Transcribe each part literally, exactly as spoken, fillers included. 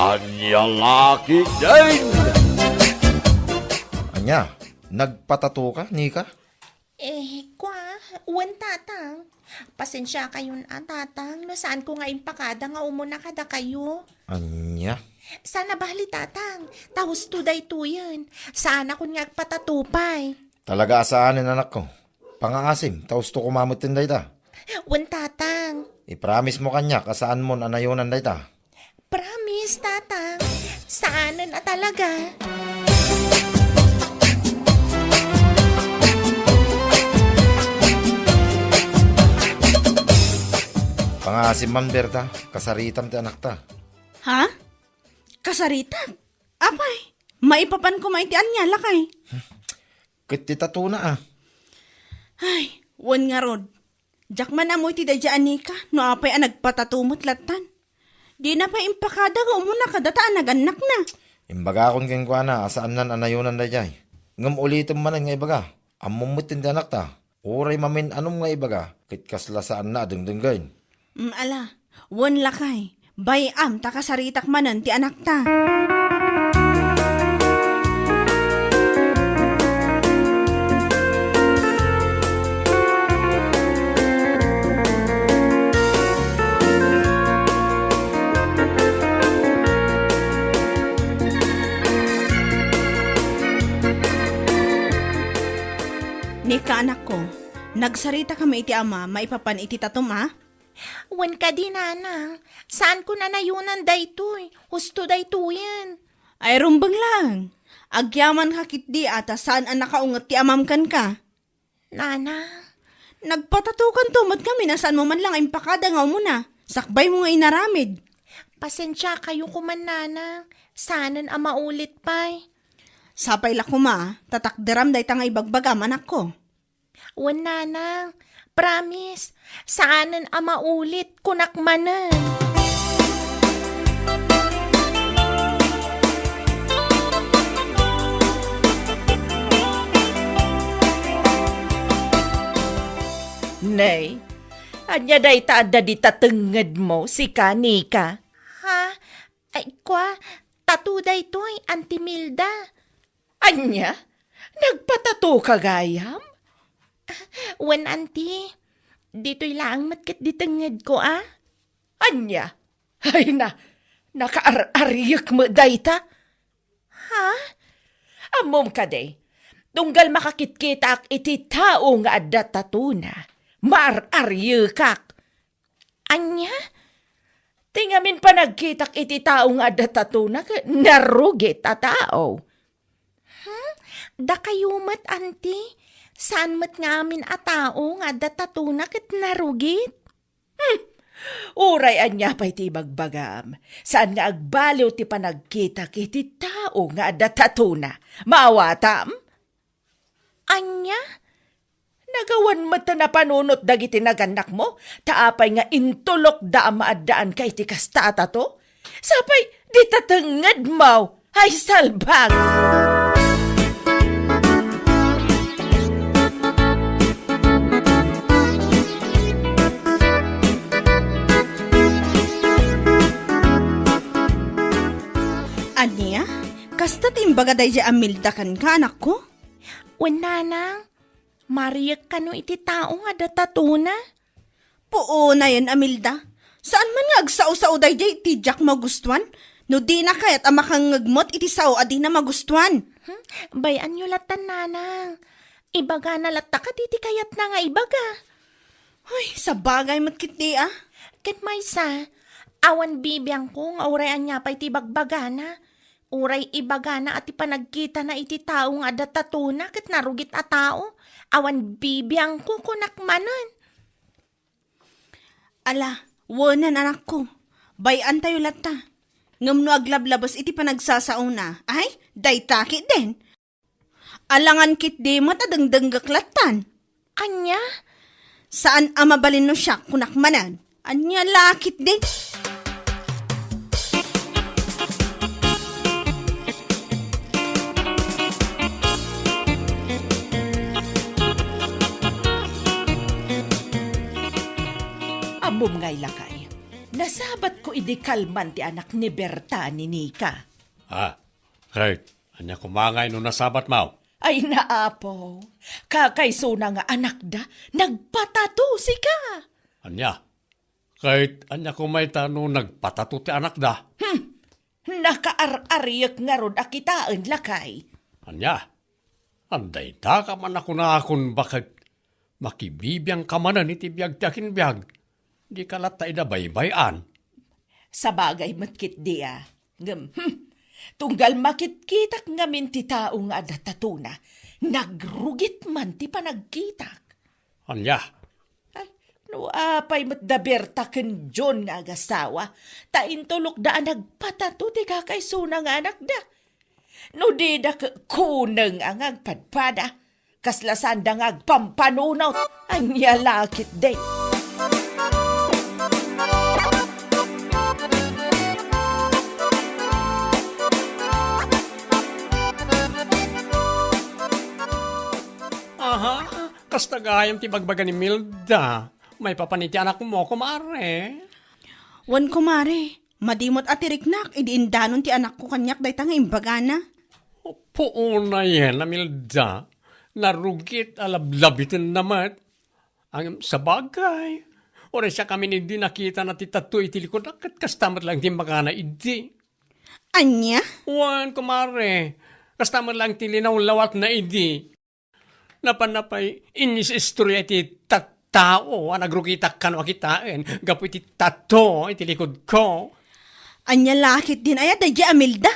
Ania la ketdin? Ania, nagpatato ka, Nika? Eh, kwa, wen, Tatang. Pasensiakayon a, Tatang, no saanko nga impakada nga umuna kadakayo. Ania? Saan a bali, Tatang, ta husto daytoyen. Saanakon nga agpatato pay. Talaga a saanen, anakko. Pangaasim, ta husto koma metten dayta. Wen, Tatang. Ipromisemo kaniak a saanmon a nayonan dayta. Promise, Tatang. Saanen a talaga. Pangaasim man, Berta, kasaritam ti anakta. Ha? Kasaritak? Apay, maipapan koma iti ania, lakay? Ket ti tatona, a. Ay, wen ngarud. Diak man ammo iti daydiay a Nika, no apay a nagpatato met lattan. Dina pay impakada nga umuna kadata a nagannakna. Imbagakon kenkuana a saannan a nayonan daydiay. Ngem ulitem manen nga ibaga, ammom met ti anakta. Uray mamin-anom nga ibaga, ket kasla saanna a dengdenggen. Mm, ala, wen lakay, bay-am ta kasaritak manen ti anakta. Nika, anakko, nagsaritakami iti ama maipapan iti tatom a? Wen kadi, nanang, saanko a nayonan daytoy, husto daytoyen. Ay, rumbeng laeng. Agyamanka ketdi a ta saan a nakaunget ti amam kenka. Nanang. Nagpatatokanto met ngamin a saanmo man la nga impakada nga umuna. Sakbaymo nga inaramid. Pasensiakayo koman, nanang. Saanen a maulit pay. Sapay la koma, ta takderam dayta nga ibagbagam, anakko. Wen, nanang. Promise, saanen a maulit, kunak manen. Nay, ania dayta adda dita tengngedmo, sika, Nika? Ha? Ay, kwa, tato daytoy, Auntie Milda. Ania? Nagpatatoka gayam? Wen, Auntie. Ditoy laeng met ket di tengngedko a. Ania? Ay na, nakaar-ariyek met dayta. Ha? Ammom kadi, tunggal makakitkitaak iti tao nga adda tatona, maar-ariyekak. Ania? Ti ngamin panagkitak iti tao nga adda tatona ket narugit a tao. Hmm? Dakayo met, Auntie? Saan met ngamin a tao nga adda tatona ket narugit? Hmm. Uray ania pay ti ibagbagam, saan nga agbaliw ti panagkitak iti tao nga adda tatona. Maawatam? Ania? Nagawan met ta napanunot dagiti nagannakmo, ta apay nga intulokda a maaddaanka iti kasta a tato? Sapay, dita tengngedmo! Ay, salbag! Ania? Kasta ti imbaga daydiay a Milda kenka, anakko? Wen, nanang, mariyek kano iti tao nga adda tatona? Puonayen, Amelda. Saan man nga agsao-sao daydiay iti diak magustuan? No dina kayat a makangngeg met iti sao a dina magustuan. Hmm? Bay-anyo lattan, nanang. Ibagana latta kadi ti kayatna nga ibaga. Hoy, sabagay met ketdi a. Ket maysa, awan bibiangko nga uray ania pay ti ibagbagana. Uray ibagana a ti panagkitana iti tao nga adda tatona ket narugit a tao, awan bibiangko, kunak manen. Ala, wenen, anakko. Bay-antayo latta. Ngem no aglablabes iti panagsasaona, ay, dayta ketdin. Alangan ketdi met a dengdenggek lattan. Ania? Saan a mabalin no siak, kunak manen. Ania la ketdi? Ammom nga ilakay. Nasabatko idi kalman ti anak ni Berta ni Nika. Ah, ket ania koma ngay no nasabatmo? Ay, naapo. Kakaisuna nga anakda, nagpatato sika. Ania? Ket ania koma ita no nagpatato ti anakda? Hmm. Nakaar-ariek ngarud a kitaen, lakay. Ania? Adda ita ka man a kunakon baket makibibiangka manen iti biag ti akinbiag. Dika latta ida baybay-an. Sabagay met ketdi a. Ngem, hmm, tunggal makitkitak ngamin ti tao nga adda tatona, nagrugit man ti panagkitak. Ania? Ay, no apay met da Berta ken John nga agasawa, ta intulokda a nagpatato ti kakaisuna nga anakda. No dida ket kuneng a nga agpadpada, kasla saanda nga agpampanunot, ania la ketdi? Aha, kasta gayam ti bagbaga ni Milda. Maipapan iti anakmo, kumare? Wen, kumare. Madi met a ti riknak idi indanon ti anakko kaniak dayta nga imbagana. Puonayen a Milda, narugit a lablabitenna met. Ngem sabagay, uray siakamin idi nakitana ti tatto iti likud, ket kasta met laeng ti imbagana idi. Ania? Wen, kumare, kasta met laeng ti linawlawatna idi. Napanna pay inisistorya iti tattao a nagrugitak kano a kitaen gapu iti tatto iti likudko. Ania la ketdin aya daydiay a Milda?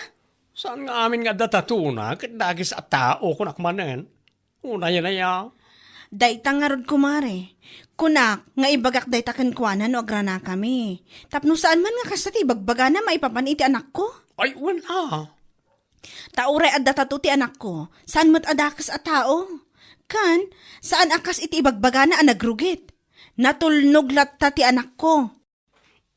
Saan nga amin nga adda tatona ket dagis a tao, kunak manen. Unayen aya. Dayta ngarud, kumare. Kunak nga ibagak dayta kenkuana no agranakami. Tapno saan man nga kasta ti ibagbagana maipapan iti anakko. Ay, wen a. Ta uray adda tato ti anakko, saan met a dakes a tao. Ken, saan a kas iti ibagbagana a nagrugit. Natulnog latta ti anakko.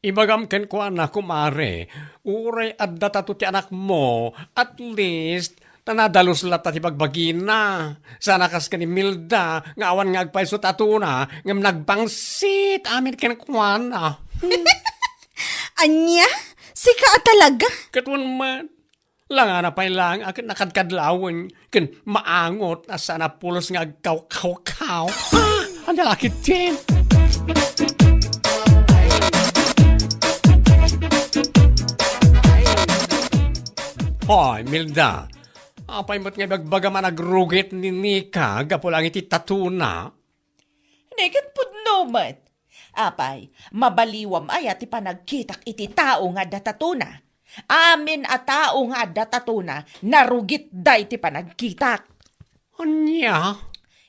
Ibagam kenkuana, kumare, uray adda tato ti anakmo, at least, ta nadalus latta ti bagbagina. Saan a kas ken ni Milda nga awan nga agpayso tatona, ngem nagbangsit amin kenkuana. Ania? Sika a talaga? Ket wen met, langana pay laeng a ket nakadkadlawen ken maangot a saan a pulos nga agkawkawkaw. Ah, ania la ketdin? Hoy, Milda, apay met nga ibagbagam a nagrugit ni Nika gapu laeng iti tatona? Neket pudno met. Apay, mabaliwam aya ti panagkitak iti tao nga adda tatona? Amin a tao nga adda tatona, narugitda iti panagkitak. Ania?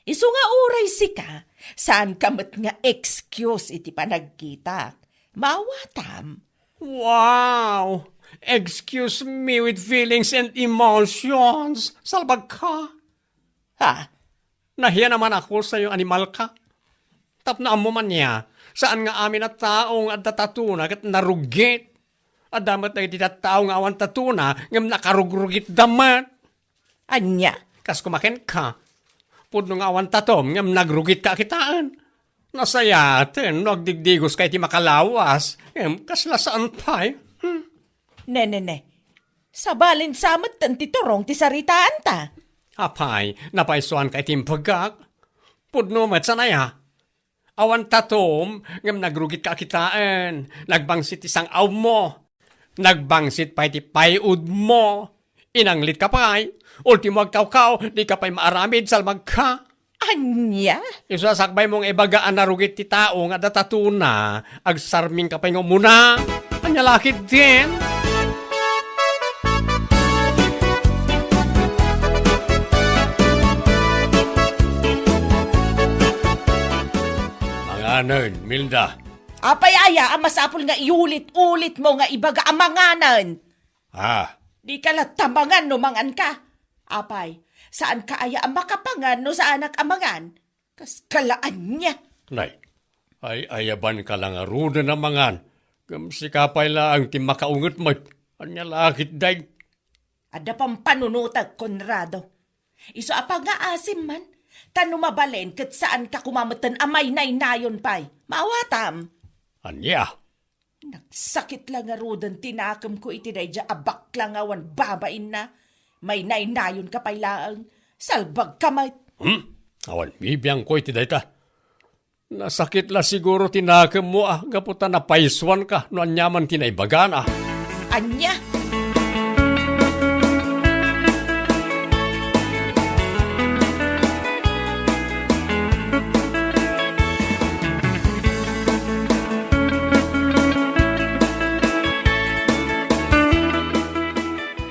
Isu nga uray sika, saanka met nga excuse iti panagkitak. Maawatam. Wow! Excuse me with feelings and emotions. Salbagka. Ha? Nahiya naman ako sayo, animal ka. Tapno ammo man niya, saan nga amin a tao nga adda tatona ket narugit. Adda met dagiti tattao nga awan tatona ngem nakarugrugitda met. Ania? Kas kumaken ka, pudno nga awan tatom ngem nagrugit ka a kitaen. Nasayaten no agdigdigos ka iti makalawas, ngem kasla saan pay. Hmm. Ne, ne, ne. Sabalin sa metten ti turong ti saritaanta. Apay, napaysuan ka iti imbagak? Pudno met sanaya. Awan tatom, ngem nagrugit ka a kitaen. Nagbangsit ti sang-awmo. Nagbangsit pay ti pay-udmo. Inanglit ka pay. Ultimo agkawkaw, di ka pay maaramid, salbag ka. Ania? Isu a sakbaymo nga ibaga a narugit ti tao nga adda tatona, agsarming ka pay nga umuna. Ania la ketdin? Manganen, Milda. Apay aya a masapul nga iulit-ulitmo nga ibaga a manganen? Ah. Di ka latta mangan no mangan ka. Apay, saan ka aya a makapangan no saanak a mangan? Kas kalaan niya. Nay, ay-ayaban ka la ngaruden a mangan. Ngem sika pay laeng ti makaunget met. Ania la ketdin? Adda pampanunotek, Conrado. Isu a pangngaasim man, ta no mabalin ket saan ka koma metten a mainaynayon pay. Maawatam. Ania? Nagsakit la ngaruden ti nakemko iti daydiay a bakla nga awan babainna. Mainaynayonka pay laeng. Salbagka met. Hmm? Awan bibiangko iti dayta. Nasakit la siguro ti nakemmo a gapu ta napaysuanka no aniaman ti naibagana. Ania?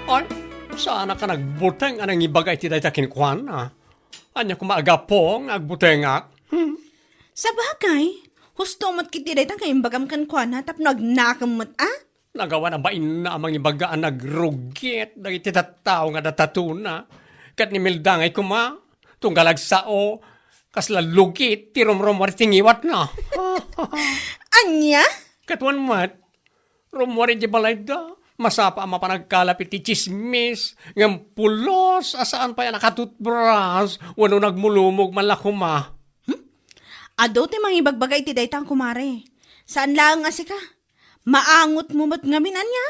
Ay, saanka nagbuteng a nangibaga iti dayta kenkuana? Ania koma a gapu nga agbutengak? Hmm? Sabagay, husto met ketdi dayta nga imbagam kenkuana tapno agnakem met a? Nagawan a bainna a mangibaga a nagrugit dagiti tattao nga adda tatuna. Ket ni Milda ngay koma, tunggal agsao, kasla lugit ti rumrumuar iti ngiwatna. Ania? Ket wen met, rummuar idiay balayda. Masapa a mapan agkalap iti tsismis, ngem pulos a saan pay a nakatutbras wenno nagmulumog man la koma. Hmm? Adu ti mangibagbaga iti dayta, kumare. Saan laeng a sika. Maangotmo met ngamin, ania?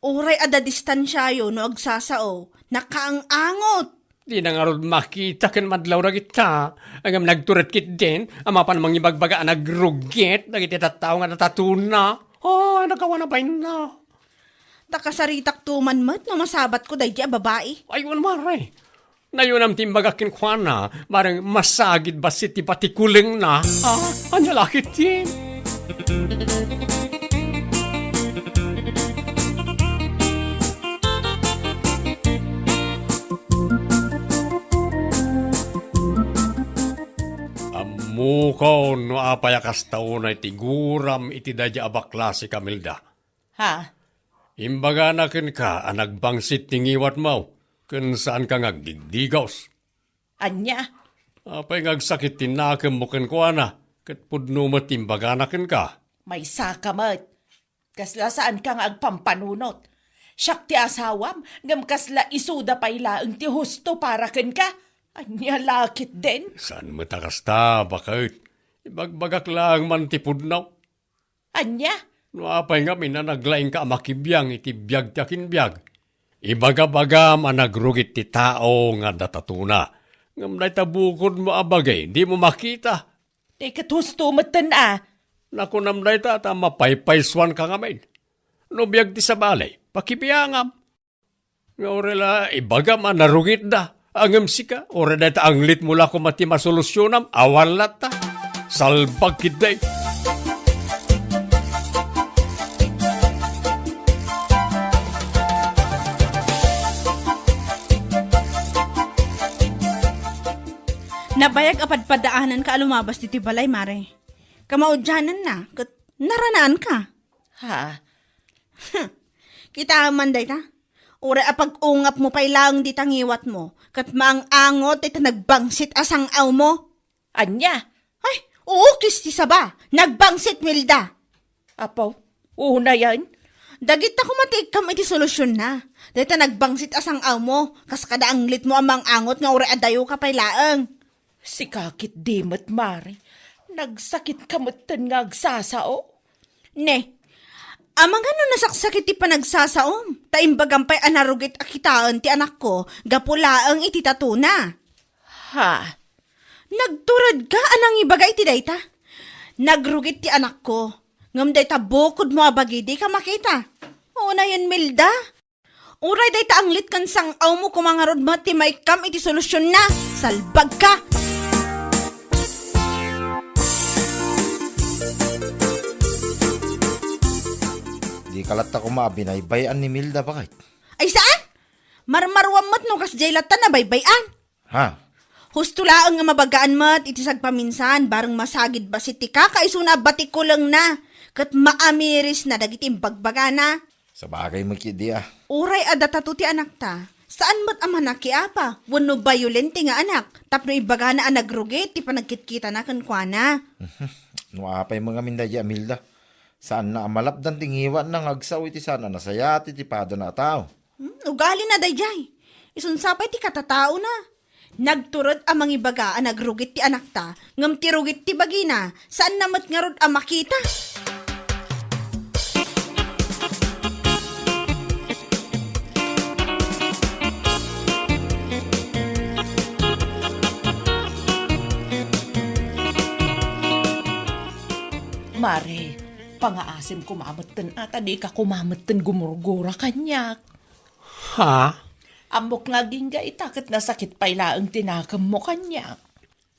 Uray adda distansiayo no agsasao, nakaang-angot. Dina ngarud makita ken madlaw dagita, ngem nagtured ketdin a mapan mangibagbaga a nagrugit dagiti tattao nga adda tatuna. Ay, nagawan a bainna. Ta kasaritakto man met no masabatko daydi a babai. Ay, wen, mare. Nayunam ti imbagak kenkuana, bareng masagid bassit ti patikulengna. Ah, ania la ketdin? Ammokon no apay a kasta unay ti guram iti daydi a bakla, sika, Milda. Ha? Imbagana kenka a nagbangsit ti ngiwatmo, ken saanka nga agdigdigos. Ania? Apay nga agsakit ti nakemmo kenkuana, ket pudno met ti imbagana kenka? Maysaka met. Kasla saanka nga agpampanunot. Siak ti asawam, ngem kasla isuda pay laeng ti husto para kenka. Ania la ketdin? Saan met a kasta, baket. Ibagbagak laeng man ti pudno. Ania? No apay ngamin a naglaingka a makibiang iti biag ti akinbiag, ibagabagam a nagrugit ti tao nga adda tatuna. Ngem dayta bukodmo a bagi, dimo makita. Ti ket husto metten a. Nakunam dayta ta mapaypaysuanka ngamin. No biag ti sabali, pakibiangam. Nga uray la ibagam a narugitda, ngem sika, uray dayta anglitmo la koma ti masolusionam, awan latta. Salbag ketdi. Nabayag a padpadaananka a lumabas ditoy balay, mare. Kamaudiananna, ket naranaanka. Ha? Kitaem man dayta. Uray a pag-ungapmo pay laeng dita ngiwatmo, ket maang-angot dayta nagbangsit a sang-awmo. Ania? Ay, uukis ti saba. Nagbangsit, Milda. Apo, unayen? Dagita koma ti ikkam iti solutionna. Dayta nagbangsit a sang-awmo, kas kada anglitmo a maang-angot nga uray adayoka pay laeng. Sika ketdi met, mare. Nagsakitka metten nga agsasao. Ne, amangan no nasaksakit ti panagsasaom, ta imbagam pay a narugit a kitaen ti anakko gapu laeng iti tatuna. Ha? Nagturedka a nangibaga iti dayta. Nagrugit ti anakko, ngem dayta bukodmo a bagi dika makita. Unayen, Milda. Uray dayta anglit ken sang-awmo koma ngarud met ti maikkam iti solutionna. Salbagka! Dika latta koma a binaybay-an ni Milda, baket. Ay, saan? Marmaruam met no kasdiay latta nabaybay-an. Ha? Husto laeng nga mabagaan met iti sagpaminsan, bareng masagid bassit ti kakaisuna a batikulengna, ket maamirisna dagiti imbagbagana. Sabagay met ketdi a. Uray adda tato ti anakta, saan met a manakiapa wenno bayolente nga anak tapno ibagana a nagrugit ti panagkitkitana kenkuana. Mhm. No apay met ngamin daydiay a Milda, saanna a malapdan ti ngiwatna nga agsao iti saan a nasayaat iti padana a tao. Hmm, ugalina daydiay. Isunsa pay ti katataona. Nagtured a mangibaga a nagrugit ti anakta, ngem ti rugit ti bagina, saanna met ngarud a makita. Mare, pangaasim koma metten a, ta dika koma metten gumurgura kaniak. Ha? Ammok nga agingga ita ket nasakit pay laeng ti nakemmo kaniak.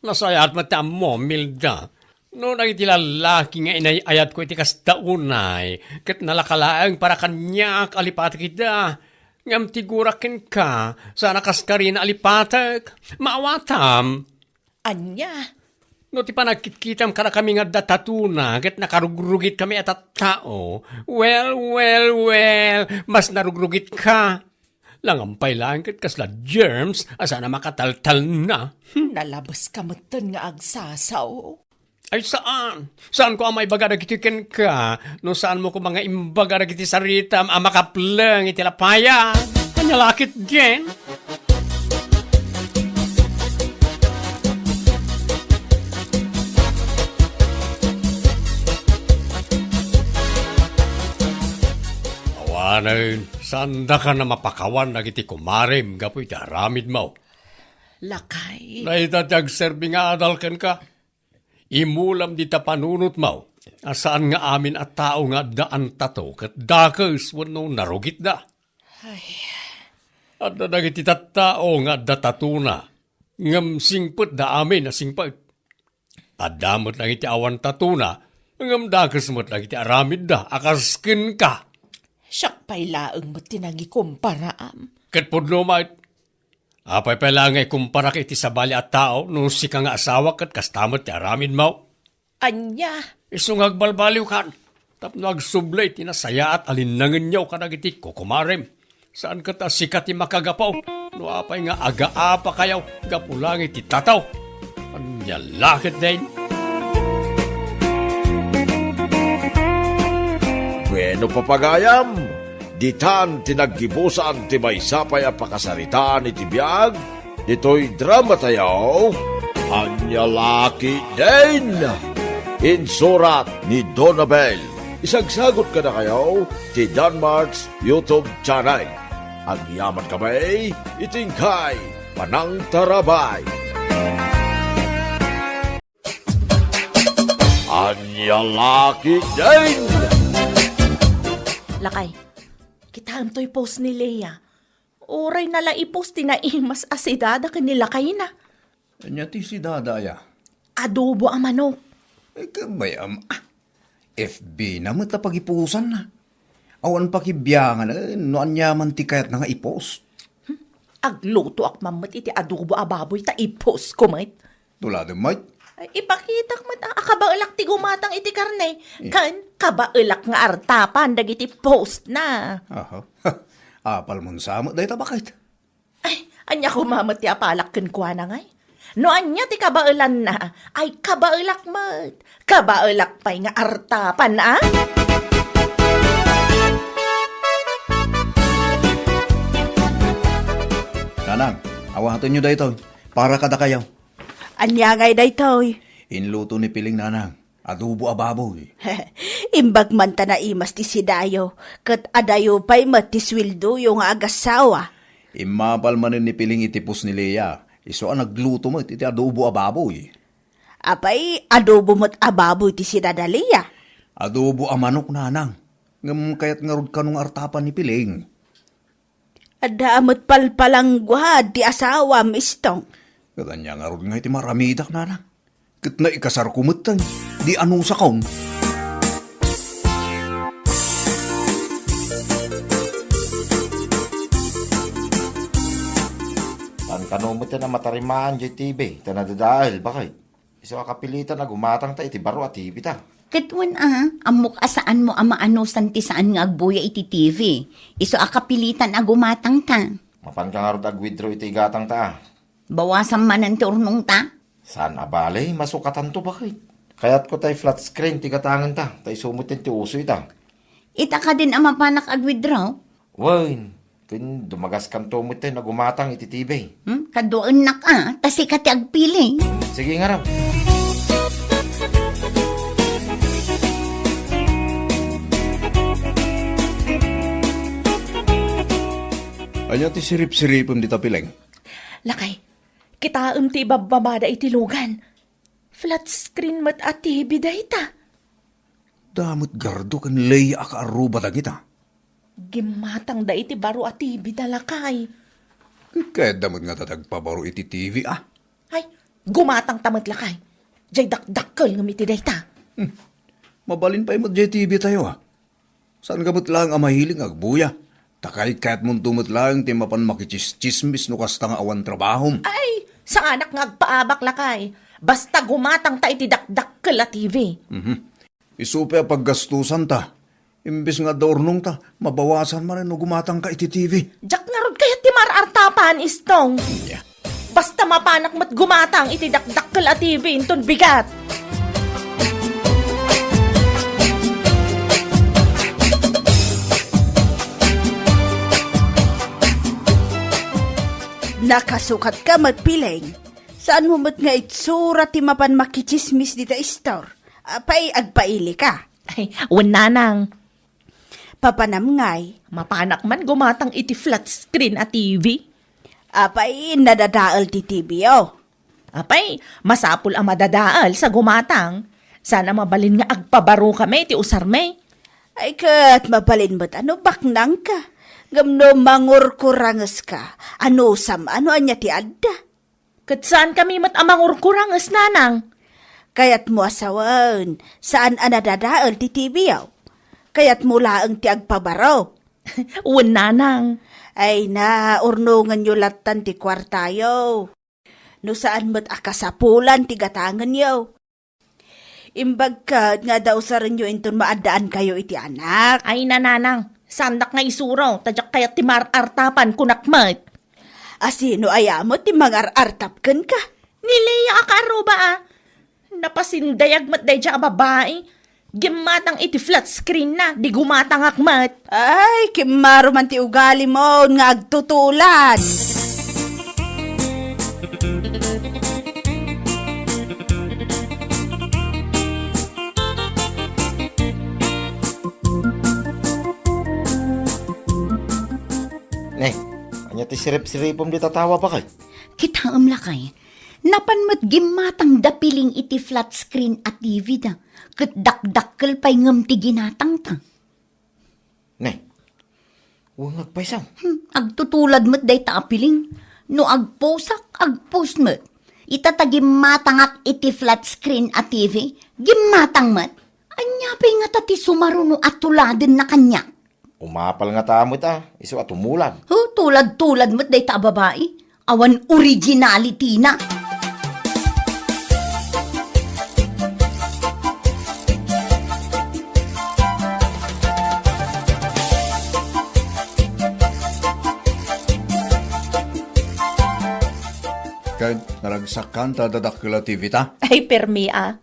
Nasayaat met ti ammom, Milda. No dagiti lallaki nga inay-ayatko iti kasta unay, ket nalaka laeng para kaniak a lipatek ida. Ngem ti gurak kenka, saan a kaskarina a lipatek. Maawatam. Ania? No ti panagkitkitam kadakami nga adda tatuna ket nakarugrugitkami a tattao, well, well, well, mas narugrugitka. Langampay laeng ket kasla germs a saan a makataltalna. Hmm. Nalabeska metten nga agsasao. Ay, saan? Saanko a maibaga dagitoy kenka no saanmo koma nga imbaga dagiti saritam a makapleng iti lapayam? Ania la ketdin? Awanen, saandaka a mapakawan dagiti kumarem gapu iti aramidmo. Lakay. Dayta ti agserbi nga adal kenka. Imulam dita panunotmo a saan nga amin a tao nga addaantato ket dakes wenno narugitda. Ay. Adda dagiti tattao nga adda tatuna, ngem singpetda amin a singpet. Adda met dagiti awan tatuna, ngem dakes met dagiti aramidda a kas kenka. Siak pay laeng met ti nangikumparaam. Ket pudno met, apay pay laeng nga ikumparak iti sabali a tao no sika nga asawa ket kasta met ti aramidmo? Ania? Isu nga agbalbaliwkan tapno agsubli ti nasayaat a linnangenyo kadagiti kukumarem. Saan ket a sika ti makagapu no apay nga agaapakayo gapu laeng iti tataw. Ania la ketdin? Bueno, papagayam, ditan ti naggibusan ti maysa pay a pakasaritaan iti biag ditoy dramatayo, Ania la ketdin? Insurat ni Donabel. Isagsagut kadakayo ti Danmark's YouTube channel. Agyamankami iti inkay panangtarabay. Ania la ketdin? Lakay, kitaem toy post ni Lea. Uray nala i-post ti naimas a sidada ken ni lakayna. Ania ti sidada aya? Adobo a manok. Eh, kabayam, ah, F B na met a pagipusanna. Awan pakibiangan, eh, no aniaman ti kayatna nga i-post. Hmm? Aglutoak man met iti adobo a baboy ta i-post ko met. Tuladem met? Ay, ipakitak met a, a kabaelak ti gumatang iti karne. Eh. Ken kabaelak nga artapan dagiti post na. Aha. Apal mon sa met dayta, baket. Ay, ania koma met ti apalak kenkuana ngay? No ania ti kabaelanna, ay kabaelak met. Kabaelak pay nga artapan, a? Nanang, awatenyo daytoy. Para kadakayo. Ania ngay daytoy? Inluto ni Piling, nanang. Adobo a baboy. Imbag man ta naimas ti sidayo, ket adayo pay met ti sueldoyo nga agasawa. Immapal manen ni Piling iti post ni Lea, isu a nagluto met iti adobo a baboy. Apay, adobo met a baboy ti sidada, Lea? Adobo a manok, nanang. Ngem kayat ngarud kano nga artapan ni Piling? Adda met palpalangguad ti asawam, Istong. Ket ania ngarud nga iti maramidak, nanang? Ket naikasarko metten, di anusakon. Saan kano metten a matarimaan diay T V, ta nadadael, baket. Isu a kapilitan a gumatangta iti baro a T V ta. Ket wen a, ammok a saanmo a maanusan ti saan nga agbuya iti T V. Isu a kapilitan a gumatangta. Mapanka ngarud ag-withdraw iti igatangta, a? Bawasam manen ti urnongta? Saan a bale, masukatanto, baket. Kayatko tay flat screen ti gatangenta, ta isu metten ti uso ita. Ita kadin a mapanak ag-withdraw? Wen, ken dumagaskanto metten a gumatang iti T V. Hmm? Kaduaennak a, ta sika ti agpili. Sige ngarud. Ania ti siripsiripem dita, Piling? Lakay, kitaem ti ibabbabada iti lugan. Flat screen met a T V dayta. Damot gardo ken Lea a kaarruba dagita. Gimmatangda iti baro a T V da, lakay. Kayatda met nga adda agpabaro iti T V, a? Ay, gumatangta met, lakay. Jay dakdakkel ngem iti dayta. Hmm. Mabalin pay met jay T V tayo, a. Saan ka met laeng a mahilig nga agbuya? Ta kayat-kayatmonto met laeng ti mapan makitsismis no kasta nga awan trabahom. Ay, saanak nga agpaabak, lakay. Basta gumatangta iti dakdakkel a T V. Mhm. Isu pay a paggastusanta. Imbes nga adda urnongta, mabawasan manen no gumatangka iti T V. Diak ngarud kayat ti mar-artapan, Istong. Ania? Basta mapanak met gumatang iti dakdakkel a T V inton bigat. Nakasukatka met, Piling. Saanmo met nga itsura ti mapan makitsismis dita istor? Apay, agpailika? Ay, wen, nanang. Papanam ngay? Mapanak man gumatang iti flat screen a T V. Apay, nadadael ti T V, o? Apay, masapul a madadael sa gumatang. Saan a mabalin nga agpabarokami iti usarmi. Ay, ket mabalin met a no baknangka. Ngem no mangurkurangeska, anusam a no ania ti adda? Ket saankami met a mangurkuranges, nanang. Kayatmo a sawen, saan a nadadael ti T V-yo? Kayatmo laeng ti agpabaro? Wen, nanang. Ay na, urnongenyo lattan ti kuartayo. No saan met a kasapulan ti gatangenyo. Imbag ket nga adda usarenyo inton maaddaankayo iti anak. Ay, nanang, saandak nga isuro, ta diak kayat ti mar-artapan, kunak met. A sino aya met ti mangar-artap kenka? Ni Lea a kaarruba, a. Napasindayag met daydiay a babai. Gimmatang iti flat screen na, di gumatangak met. Ay, kimmaro man ti ugalimo nga agtutulad. Ne, ania ti sirip-siripem dita tawa, bakay? Kitaem, lakay. Napan met gimmatang da Piling iti flat screen a T V da, ket dakdakkel pay ngem ti ginatangta. Ne, wen nga agpayso. Hmm, agtutulad met dayta a Piling. No agposak, agpos met. Ita ta gimmatangak iti flat screen a T V, gimmatang met. Ania pay ngata ti sumaruno a tuladenna kaniak? Umapal ngata met a, isu a tumulad. Huh, tulad-tulad met dayta a babai. Awan originality na. Ket naragsakan ta dadakkel a T V ta? Ay, permi a.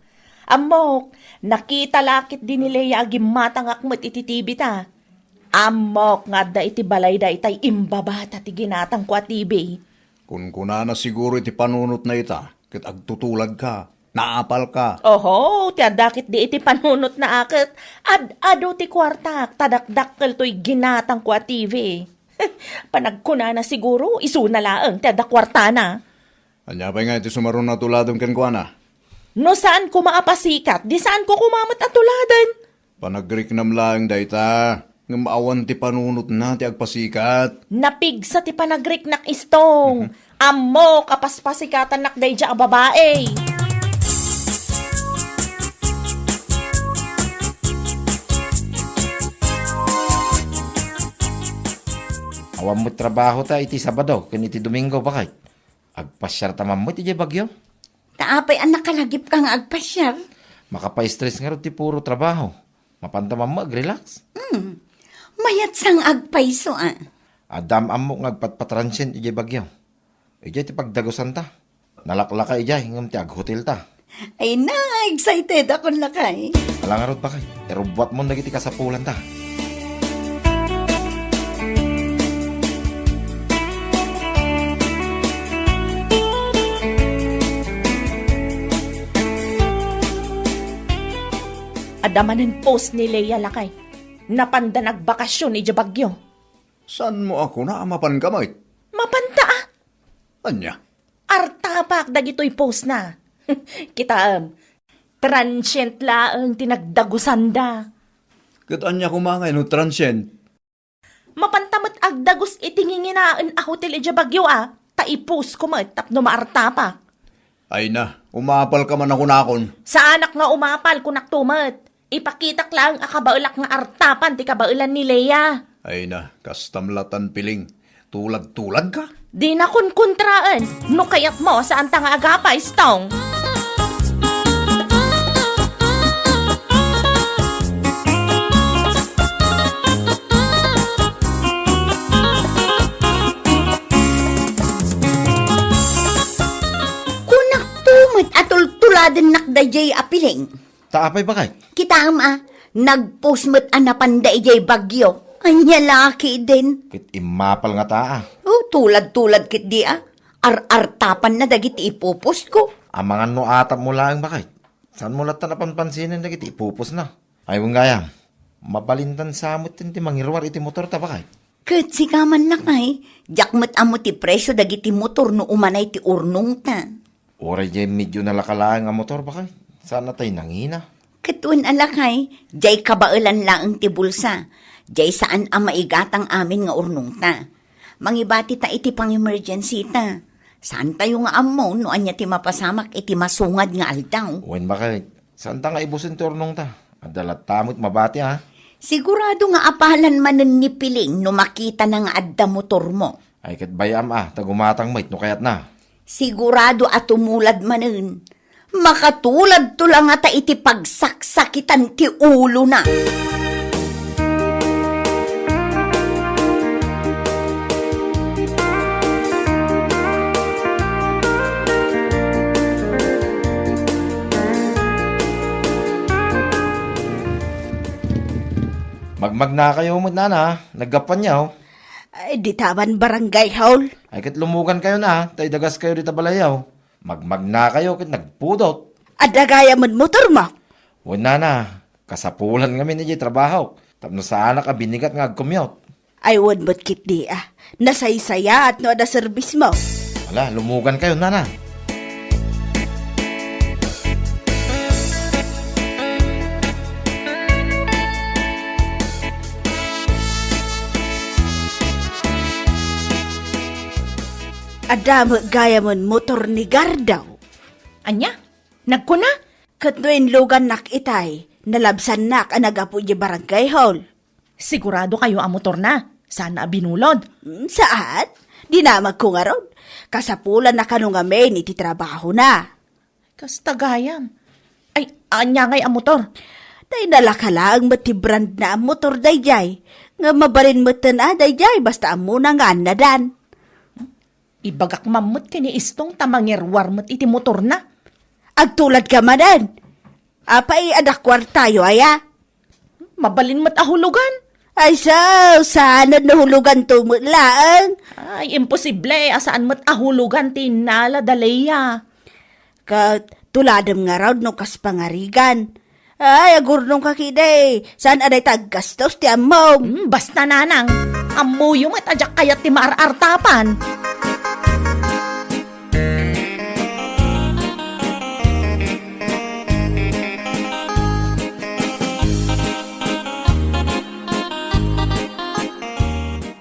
Ammok, nakita la ketdi ni Lea a gimmatangak met iti T V ta. Ammok nga adda iti balay daytay imbabata ti ginatangko a T V. Kunkunana siguro iti panunotna ita, ket agtutuladka, naapalka. Oho, ti adda ketdi iti panunotna a ket ad-adu ti kuartak, ta dakdakkel toy ginatangko a T V. Panagkunana siguro, isuna laeng ti adda kuartana. Ania pay nga iti sumaruno a tuladem kenkuana? No saan koma a pasikat, di saan ko koma met a tuladen. Panagriknam laeng dayta, ngem awan ti panunotna ti agpasikat. Napigsa ti panagriknak, Istong. Mhm. Ammok a paspasikatannak daydiay a babai. Awan met trabaho ta iti Sabado ken iti Domingo, bakay? Agpasiar ta man met idiay Baguio? Ta apay a nakalagipka nga agpasiar? Makapastress ngarud ti puro trabaho. Mapanta man met agrelax. Hmm. Mayat sa nga agpayso, a. Adda am-ammok nga agpatpatransient idiay Baguio. Idiay ti pagdagusanta. Nalaklaka idiay ngem ti aghotelta. Ay na, excited akon, lakay. Ala ngarud, bakay. Irubbuatmon dagiti kasapulanta. Adda manen post ni Lea, lakay. Napanda nagbakasyon idiay Baguio. Saanmo a kuna a mapanka met? Mapanta, a. Ania? Artapak dagitoy postna. Kitaem. Transient laeng ti nagdagusanda. Ket ania koma ngay no transient? Mapanta met agdagus iti nginginaen a hotel idiay Baguio a, ta i-post ko met tapno maartapak. Ay na, umapal ka man a kunakon. Saanak nga umapal, kunakto met. Ipakitak laeng a kabaelak nga artapan ti kabaelan ni Lea. Ay na, kastam latan piling. Tulad-tulad ka? Di na kunkuntraen. No kayat mo, saan ta nga agapay, Stong? Kunak to met a tultuladennak daydiay a piling. Ta apay, bakay? Kitaem a, nag-post met a napanda idiay Baguio. Ania la ketdin? Ket immapal nga taa. Oh, tulad-tulad ketdi a. Ar-artapanna dagiti ipu-post ko. Amangan no atapmo laeng, bakay. Saanmo latta a panpansinen dagiti ipu-postna? Ay, wen gayam, mabalintan sa met ti mangiruar iti motorta, bakay. Ket sika man, lakay, diak met ammo ti presio dagiti motor no umanay ti urnongta. Uray diay medyo nalaka laeng a motor, bakay. Saan a tay nangina? Ket wen a, lakay, diay kabaelan laeng ti bulsa. Diay saan a maigatang amin nga urnongta. Mangibati ta iti pang-emergency ta. Saan tayo nga ammo no ania ti mapasamak iti masungad nga aldaw. Wen, bakay. Saan ta nga ibusen ti urnongta? Adda latta met mabati, a? Sigurado nga apalan manen ni Piling no makitana nga adda motormo. Ay, ket bay-am a, ta gumatang met no kayatna. Sigurado a tumulad manen. Makatulad to la ngata iti pagsaksakitan ti ulona. Magmagnakayo met, nana, naggapuanyo. Ay, dita man barangay hall. Ay, ket lumugankayo na, ta idagaskayo dita balayyo. Magmagnakayo ket nagpudot. Adda gayam met motormo? Wen, nana, kasapulan ngamin idiay trabahok, tapno saanak a binigat nga agcommute. Ay, wen met ketdi a. Nasaysayaat no adda serbismo. Ala, lumugankayo, nana. Adda met gayamen motor ni Gardaw. Ania? Nagkuna? Ket no inlugannak itay, nalabsannak a naggapu idiay barangay hall. Sigurado kayo a motorna? Saan a binulod? Mm, saan? Dinamagko ngarud. Kasapulanna kano ngamin iti trabahona. Kasta gayam. Ay, ania ngay a motor? Tay nalaka laeng met ti brand na a motor daydiay. Nga mabalin metten a daydiay, basta ammona nga annadan. Ibagak man met ken ni Istong ta mangiruar met iti motorna. Agtuladka manen. Apay, adda kuartayo aya? Mabalin met a hulugan. Ay, so, saan no huluganto met laeng? Ay, imposible a saan met a hulugan ti innala da Lea. Ket tuladem ngarud no kas pangarigan. Ay, agurnongka ketdi. Saan a dayta aggastos ti ammom? Hmm, basta, nanang. Ammoyo met a diak kayat ti maar-artapan.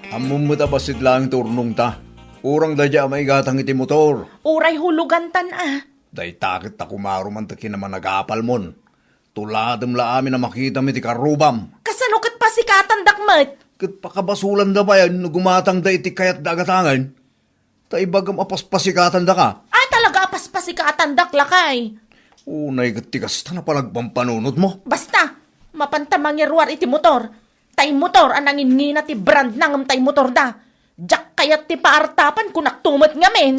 Ammom met a bassit laeng ti urnongta. Urang daydiay a maigatang iti motor. Uray hulugantan a. Dayta ket ta kumaruman ta kinamanagapalmon. Tuladem la amin a makitam iti karrubam. Kasano ket pasikatandak met? Ket pakabasolanda pay no gumatangda iti kayatda a gatangen. Ta ibagam a paspasikatandaka. Ay, talaga a paspasikatandaka, lakay. Unay ket ti kasta a panagpampanunotmo. Basta, mapanta mangiruar iti motor. Tay motor a nanginnina ti brandna ngem tay motorda. Diak kayat ti paartapan, kunakto met ngamin.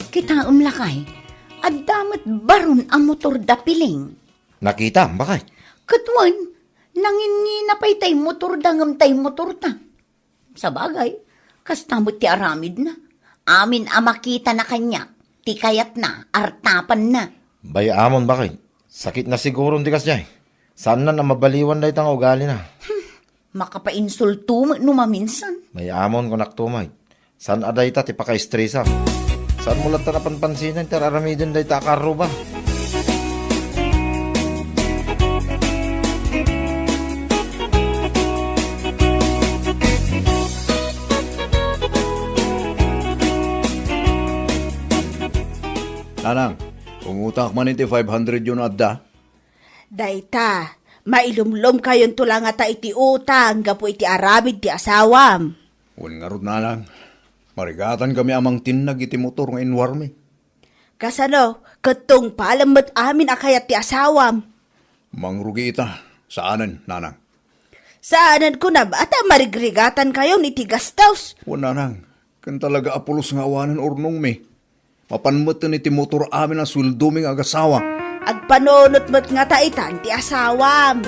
Kitaem, lakay, adda met baron a motor da Piling. Nakitam, bakay? Ket wen, nanginnina pay tay motorda ngem tay motorta. Sabagay, kasta met ti aramidna. Amin a makitana kaniak, ti kayatna, artapanna. Bay-amon, bakay. Sakitna siguron ti kasdiay. Saannan a mabaliwan dayta nga ugalina. Makapainsulto met no maminsan. Mayamon, kunak to, Mike. Saan a dayta ti pakaestresam? Saanmo latta a panpansinen ti ar-aramiden dayta a karruba? Nanang, umutangak man iti five hundred yo no adda. Dayta, mailumlomkayonto la ngata iti utang gapu iti aramid ti asawam. Wen ngarud, nanang, marigatankami a mangtinnag iti motor nga inwarmi. Kasano, ket tungpalem met amin a kayat ti asawam? Mangrugi ita. Saanen, nanang. Saanen kunam, a ta marigrigatankayon iti gastos. Wen, nanang, ken talaga a pulos nga awanen urnongmi. Mapan metten iti motor amin a sueldomi nga agasawa. Agpanunot met ngata itan ti asawam.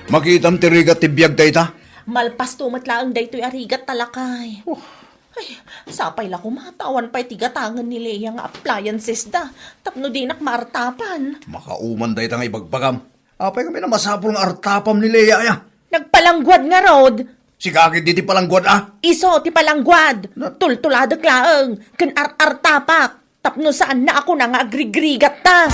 Makitam ti rigat ti biag dayta? Malpasto met laeng daytoy a rigat, lakay. Oh. Ay, sapay la koma ta awan pay ti gatangen ni Lea nga appliances da, tapno dinak maartapan. Makauman dayta nga ibagbagam. Apay ngamin a masapul nga artapam ni Lea aya? Nagpalangguad ngarud. Sika ketdi ti palangguad a? Isu ti palangguad. Na- Tultuladek laeng, ken ar-artapak. Tapno saanna a kuna nga agrigrigatta.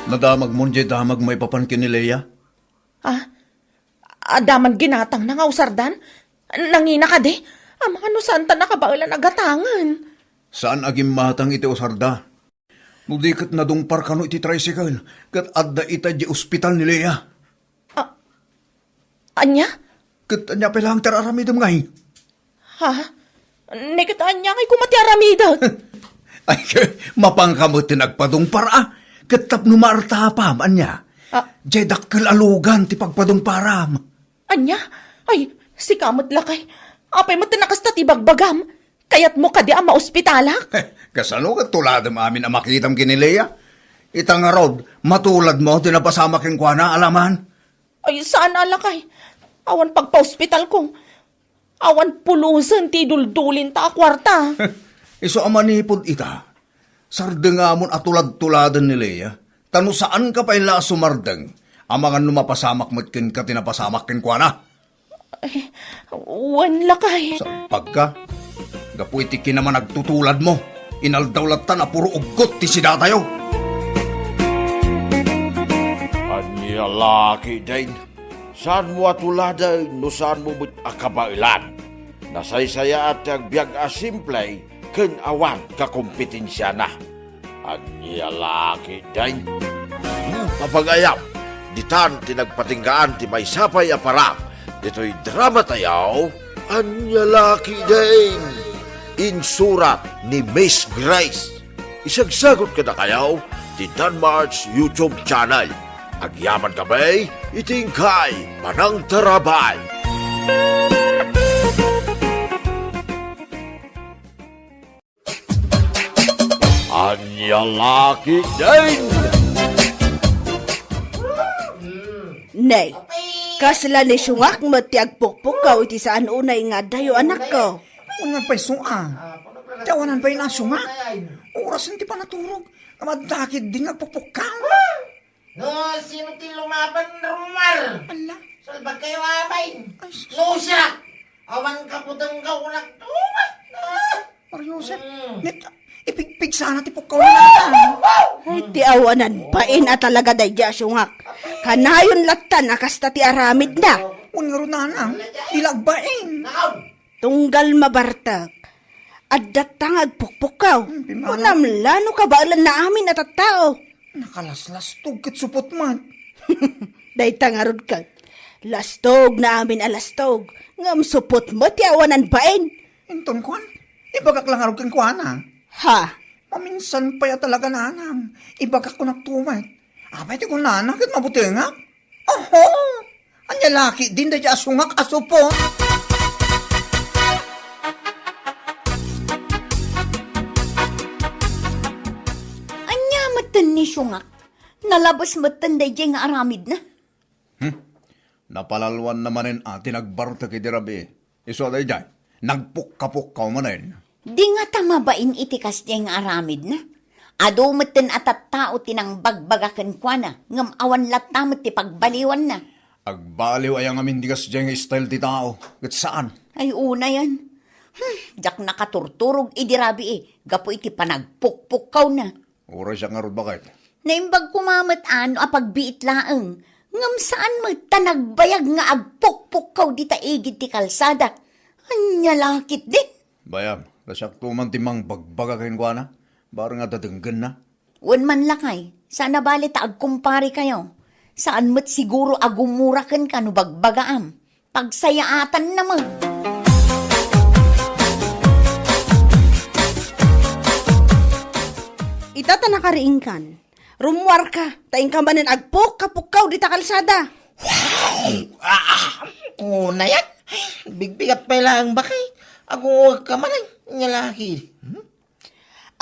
Nadamagmon diay damag maipapan ken ni Lea? Ah, adda man ginatangna nga usardan? Nangina kadi? Amangan no saanta nakabaelan a gatangen. Saan a gimmatang iti usarda. No di ket nadungpar kano iti tricycle, ket adda ita idiay ospital ni Lea. A-, ania? Ket ania pay laeng ti ar-aramidem ngay? Ha? Ni ket ania ngay koma ti aramidek? Ay, mapanka met ti nagpadungpar a, ket tapno maartapam, ania? Ah. Diay dakkel a lugan ti pagpadungparam. Ania? Ay, sika met lakay. Apay met ti nakasta ti bagbagam? Kayatmo kadi a maospitalak? Kasano ket tuladem amin a makitam ken ni Lea? Ita ngarud, matuladmo ti napasamak kenkuana, alaman? Ay, saan a lakay. Awan pagpaospitalko. Awan pulosen ti iduldulinta a kuarta. Isu a manipud ita, sardengamon a tulad-tuladen ni Lea, ta no saanka pay la a sumardeng, amangan no mapasamak met kenka ti napasamak kenkuana. Ay, wen, lakay. Salpagka, gapu iti kinamanagtutuladmo, inaldaw latta a puro uggot ti sidatayo. Ania la ketdin? Saanmo a tuladen no saanmo met a kabaelan. Nasaysayaat ti agbiag a simple ken awan kakompetensiana. Ania la ketdin? Hmm, mapagayam, ditan ti nagpatinggaan ti maysa pay a parak ditoy dramatayo, Ania la ketdin? Insurat ni Miss Grace. Isagsagot kadakayo ti Danmart's YouTube channel. Agyamankami iti inkay panangtarabay. Ania la ketdin? Nay, kasla ni siungak met ti agpukpukkaw iti saan unay nga addayo, anakko. Wen, nga pay sua. Ti awanan pay a siungak. Orasen ti panaturog. Nga madda ketdin nga agpukpukkaw. No, sino ti lumaban, Romar? Ala. Salbag kayo, amay. Ay, sus. No, siya. Awan kaputengko, kunak, tumat na. Mario Joseph, mm, met, ipigpig sana ti pukkaw na. Ay, ti awanan bain a talaga daydi a siungak. Kanayon latta a kasta ti aramidna. Wen ngarud, nanang, di la agbain. Naon? Tunggal mabartek. Addatta nga agpukpukkaw. Hmm, di malam. Kunam la no kabaelanna amin a tattao. Nakalaslastog ket supot man. Dayta ngarud ket. Lastog na amin a lastog. Ngem supot met ti awanan bain. Inton kuan, ibagak la ngarud kenkuana. Ha? Maminsan pay a talaga, nanang. Ibagak kunak tumet. Apay ti kunana ket mabutengak? Oho! Ania la ketdin daydi a siungak a supot? Ania, Siungak, nalabes metten daydiay nga aramidna. Hmm? Napalalwanna manen a ti nagbartek idi rabii. Isu a daydiay, nagpukkapukkaw manen. Di ngata mabain iti kasdiay nga aramidna. Adu metten a tattao ti nangbagbaga kenkuana, ngem awan latta met ti pagbaliwanna. Agbaliw aya ngamin ti kasdiay nga style ti tao, ket saan. Ay, unayan. Hmm, diak nakaturturog idi rabii gapu iti panagpukpukkawna. Uray siak ngarud, baket. Naimbag koma met a no a pagbiit laeng, ngem saan met ta nagbayag nga agpukpukkaw dita igid ti kalsada. Ania la ketdi? Bayam, ta siakto man ti mangbagbaga kenkuana, bareng a denggenna. Wen man lakay, saan a bale ta agkumparekayo. Saan met siguro a gumura kenka no bagbagaam. Pagsayaatanna met. Ita ta nakariingkan. Rummuarka, ta inka manen agpukkapukkaw dita kalsada. Wow! Ah! Unayan! Bigbigat pay laeng, baket. Agungugka manen, ania la ketdi. Hmm?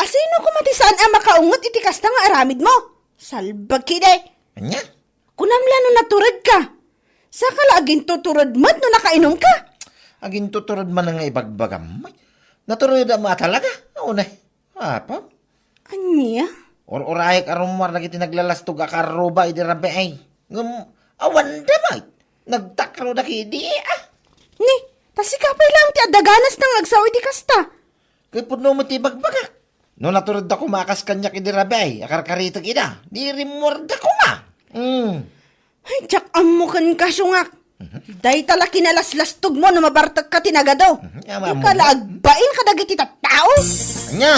Asino koma ti saan a makaunget iti kasta nga aramidmo? Salbag ketdi. Ania? Kunam la no naturedka. Saka la agintutured met no nakainumka. Agintutured man nga ibagbagam. Naturedam a talaga. Unay. Apam. Ania? Ur-urayek a rummuar dagiti naglalastog a karruba idi rabii. Ngem awan da met. Nagtakroda ketdi, ah. Ni, ta sika pay laeng ti adda ganas nga agsao iti kasta. Ket pudno met ti ibagbagak. No naturedda koma a kas kaniak idi rabii a karkaritek ida, di rimmuarda koma. Hmm. Ay, diak ammo kenka, Siungak. Mhm. Dayta la kinalaslastogmo no mabartekka ti nagadu. Mhm. Ania, inka la agbain kadagiti tattao. Ania?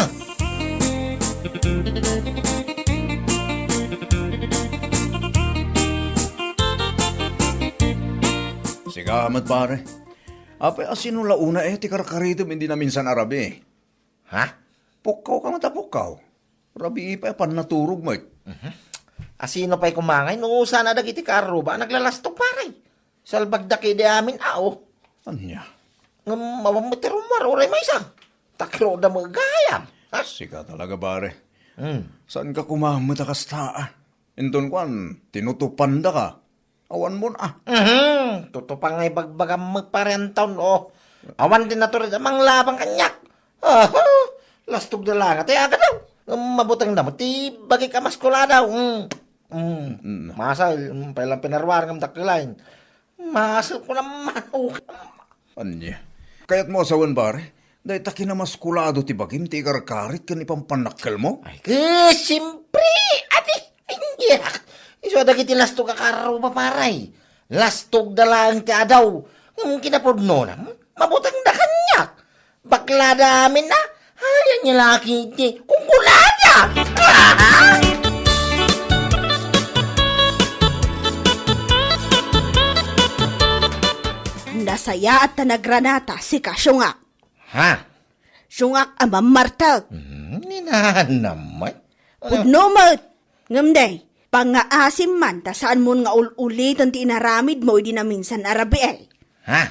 Sika met, pare. Apay, asino la unay ti karkaritem idi naminsan a rabii? Ha? Pukkaw ka met a pukkaw. Rabii pay a pannaturog met. Mhm. Asino pay koma ngay no saan a dagiti kaarruba a naglalastog, pare? Salbagda ketdi amin, a, o. Ania? Ngem awan met ti rummuar, uray maysa. Takroda met gayam. Ha? Sika talaga, pare. Hmm. Saanka koma met a kasta, a? Inton kuan, tinutupandaka. Awan mon, a. Mhm. Tutupa nga ibagbagam met, pare Anton, o. Awan ti natured a manglabang kaniak. Aha. Lastogda la nga ti agadaw. Mabutengda met ti bagik a maskuladaw. Mm. Mm. Mm. Masay, mm, pay lang pinaruar ngem dakkel ay. Masay ko naman. Ania? Kayatmo a sawen, pare? Dayta kinamaskulado ti bagim ti ikarkarit ken ipampannakkelmo? Ay, ket, siempre, adi, ania? Isu a dagiti lastog a karruba, pare. Lastogda laeng ti adaw. Ngem kinapudnona, mabutengda kaniak. Baklada amin, a. Ay, ania la ketdi. Kunkunada! Nasayaat ta nagranata, sika, Siungak. Ha? Siungak a mammartek. Hmm, ni nanam met. Pudno met. Ngem day, pangngaasim man ta saanmon nga ul-uliten ti inaramidmo idi naminsan a rabii. Ha?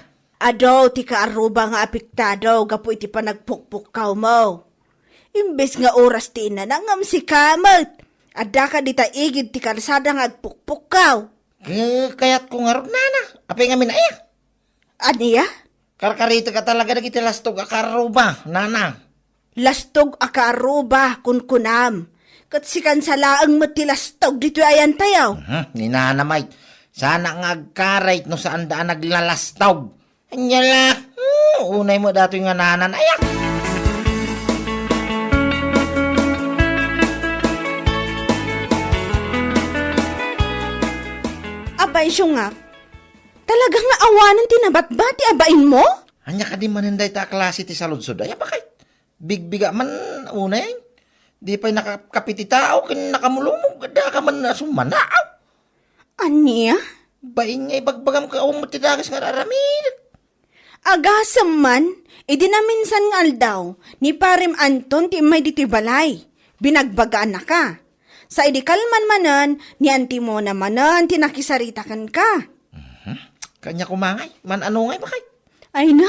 Adu ti kaarruba nga apektado gapu iti panagpukpukkawmo. Imbes nga oras ti inana ngem sika met. Addaka dita igid ti kalsada nga agpukpukkaw. Ke-, kayatko ngarud, nana. Apay ngamin aya? Ania? Karkaritek a talaga dagiti lastog a kaarruba, nana. Lastog a kaarruba, kunkunam. Ket sikan sa laeng met ti lastog ditoy ayantayo. Mhm, ni nana met. Saanak nga agkarit no saanda a naglalastog. Ania la, hmm, unay met datoy nga nanan ayak. Apay, Siungak, talaga nga awanen ti nabatbati a bainmo? Ania kadi manen dayta a klase ti saludsod? Ay, apay? Bigbiga man, unay. Di pay nakakape ti tao ken nakamulumog, addaka man a summanaaw. Ania? Bain nga ibagbagam ket awan met ti dakes nga ar-aramidek. Agasem man, idi naminsan nga aldaw, ni Parem Anton ti immay ditoy balay. Binagbagaannaka. Sa idi kalman manen, ni Antimona manen ti nakisarita kenka. Mhm. Kaniak koma ngay, man-ano ngay, bakay? Ay na,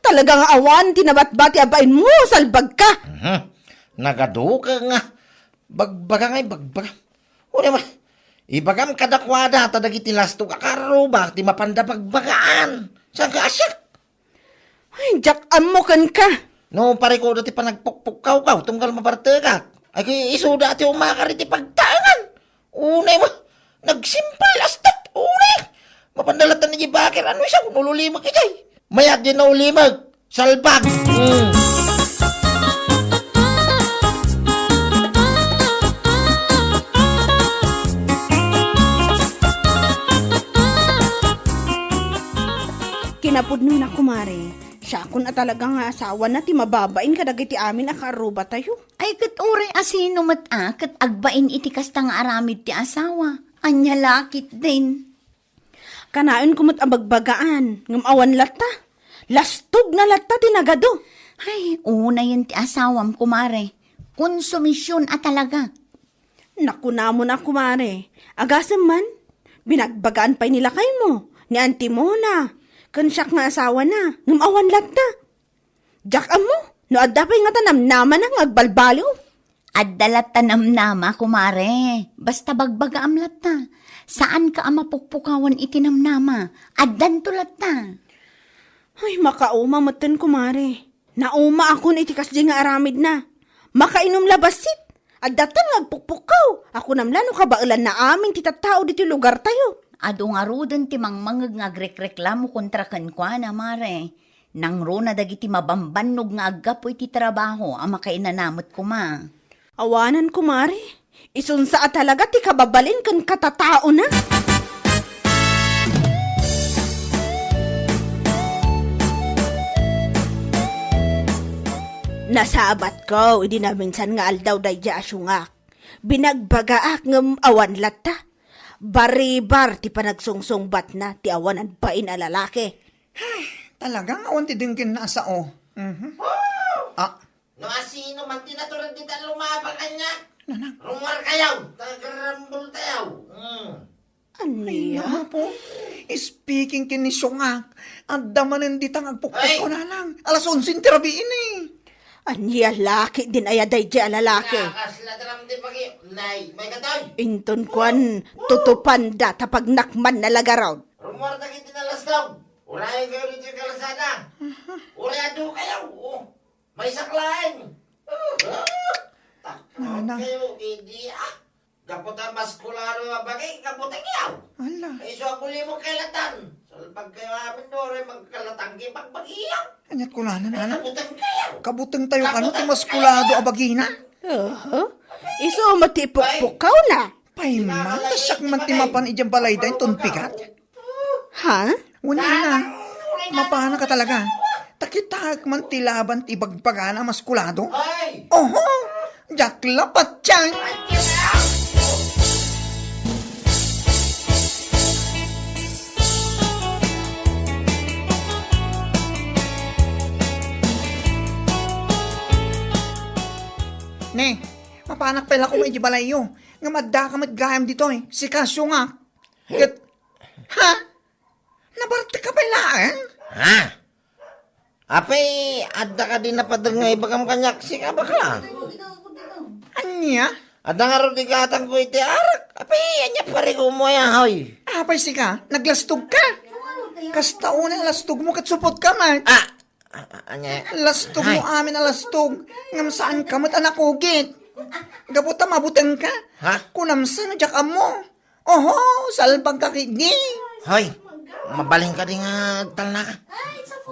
talaga nga awan ti nabatbati a bainmo, salbagka. Mhm. Nagaduka nga. Bagbaga nga ibagbaga. Uray ma, ibagam kadakuada ta dagiti lastog a karruba ti mapanda bagbagaan. Saan ka asyak? Ay, diak ammo kenka. No, parikuda ti panagpukpukkawkaw, tunggal mabartekak. Ay, kay isuda ti umakar iti pagtaengan. Unay mo, nagsimpal, astat, unay. Mapanda latta ni bakir, ano isang nululimag itay? Mayat din naulimag. Salbag. Mm. Kinapudnona, kumare. Siakon a talaga nga asawana ti mababain kadagiti amin a kaarrubatayo. Ay, ket uray a sino met a, ket agbain iti kasta nga aramid ti asawa. Ania la ketdin? Kanaenko met a bagbagaan, ngem awan latta. Lastogna latta ti nagadu. Ay, unayen ti asawam, kumare. Konsumision a talaga. Nakunamon a, kumare. Agasem man, binagbagaan pay ni lakaymo, ni Auntie Mona, ken siak nga asawana, ngem awan latta. Diak ammo, no adda pay ngata namnamana nga agbalbaliw. Adda latta namnama, kumare. Basta bagbagaam latta. Saanka a mapukpukawan iti namnama. Addanto latta. Ay, makauma metten, kumare. Naumaakon iti kasdi nga aramidna. Makainom la bassit. Adda ta nga agpukpukkaw. Akunam la no kabaelanna amin ti tattao ditoy lugartayo. Adu ngaruden ti mangmangeg nga agrekreklamo kontra kenkuana, mare. Nangruna dagiti mabambannog nga aggapu iti trabaho a makainana met koma. Awanan, kumare. Isunsa a talaga ti kababalin ken katataona. Nasabatko idi naminsan nga aldaw daydi a siongak. Binagbagaak ngem awan latta. Baribar ti panagsungsungbatna ti awanan bain a lalaki. Ay, talaga nga awan ti denggenna a sao. Mhm. Ah. No asino man ti natured dita lumabang kaniak, Nanang. Rumuar kayo, tagarambol tayo. Mm. Ay, Ania? Naku po. Speaking ken ni Siongak, adda manen dita nga agpukpukkaw, Ay! Nanang. Alas onse ti rabii ni. Ania la ketdin aya daydi a lalaki? Nakasla ti ram ti pagi-, nay, may katoy. Inton kuan, tutupanda ta pagnakmanna la garud. Rumuar dagiti nalastog. Urayen kayo ditoy kalsada. Uray adu kayo. Oh, may saklaen. Takot Nanang. Kayo, idi, ah. Gapu ta maskulado a bagi, gapu ta kayo. Ala. Ay, so, ako limo kailatan. Salpag kayo amin, no, rin magkalatang kay pagbagiyo. Anyat ko na, Ay, Nanang. Kabuteng kayo. Kabuteng tayo, ano, Kabuteng ti maskulado kayo. A bagina? Aha. Isu mo ti pukpukaw na. Payman, ta siak man ti mapan idiay balay da inton pigat. Ha? Wen, Nanang, mapana ka talaga. Ta kitaek man ti laban ti ibagbagana a maskulado. Ay! Oho! Diak la patien! Ne, mapanak pay la koma iti balayyo. Ngem adda ka met gayam ditoy. Sika, Siongak. Ket, ha? Nabartek ka pay laeng? Ha? Apay, adda kadi napader nga ibagam kaniak, sika, bakla? Ania? Adda ngarud igatangko iti arak. Apay, ania parigo mo ya, hoy? Apay, sika, naglastog ka? Kasta unay a lastog mo ket supot ka met. Ah, ah, ah, ania? Lastog mo Ay. Amin a lastog, ngem saan ka met a nakugit. Gapu ta mabuteng ka. Ha? Kunam sa no diak ammo. Oho, salbag ka ketdi. Hoy, mabalin ka di nga agtalna ka.